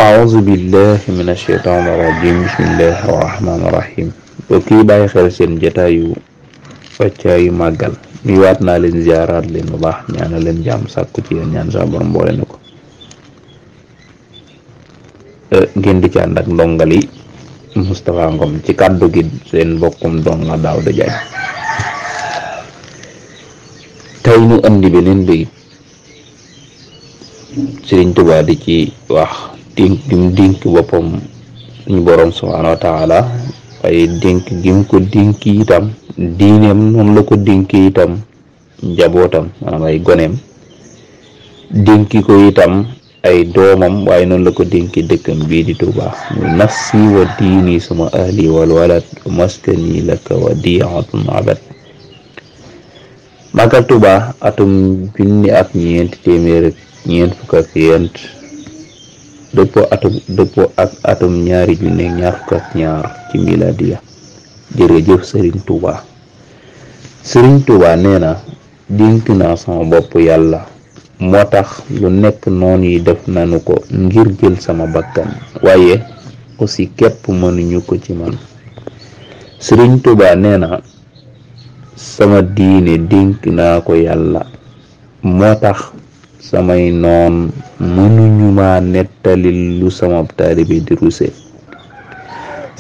أعوذ بالله من الشيطان الرجيم بسم الله الرحمن الرحيم kii bàyyi xel seen jataayu wàccaayu màggal mi waat naa leen ziaraat leen bu baax ñaanal leen jàmm sàkku ci yéen ñaan sa borom boole na ko ngeen di ci ànd ak ndongali Moustapha Ngom ci kàddu gi seen mbokkum donga Daouda Diagne tey ñu andi beneen bayit Sëriñ Tuubaa di ci wax dénk boppam suñu borom subhaanahu wa taala waaye dénk gim ko dénk itam diineem noonu la ko dénk itam njabootam maanaam ay goneem dénki ko itam ay doomam waaye noonu la ko dénki dëkkam bii di Tuubaa muy nafsi wa diini suma ahli wal walad maskani laka wa diatun abad Màggal Tuubaa atum junni ak ñeenti téeméer ak ñeent fukk ak yent dëppoo ak atum ñaari junne ak ñaar fukk ak ñaar ci miladiya jërëjëf Sëriñ Tuubaa nee na dénk naa sama bopp yàlla moo tax lu nekk noon yi def nanu ko ngir jël sama bakkan waaye aussi képp mënuñu ko ci man Sëriñ Tuubaa nee na sama diine dénk naa ko yàlla moo tax samay noon mënuñu ma nettali lu sama taalibe di ruse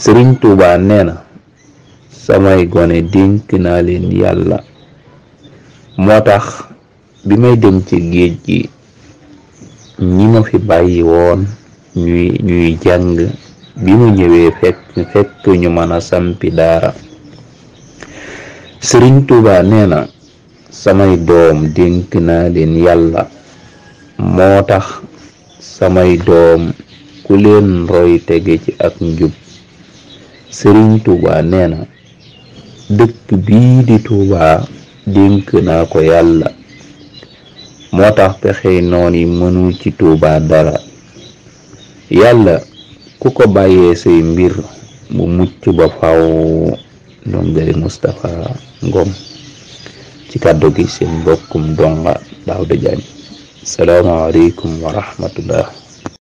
Sëriñ Tuubaa nee na samay gone dénk naa leen yàlla moo tax bi may dem ci géej gi ñi ma fi bàyyi woon ñuy jàng bi ma ñëwee fekk ñu mën a sampi daara Sëriñ Tuubaa nee na samay doom dénk naa leen yàlla moo tax samay doom ku leen roy tege ci ak njub Sëriñ Tuubaa nee na dëkk bii di Tuubaa dénk naa ko yàlla moo tax pexey noon yi mënul ci Tuubaa dara yàlla ku ko bàyyee say mbir mu mucc ba faw ndongali Moustapha Ngom ci kàddu gi seen mbokkum donga Daouda Diagne salaamaaleykum wa rahmatullah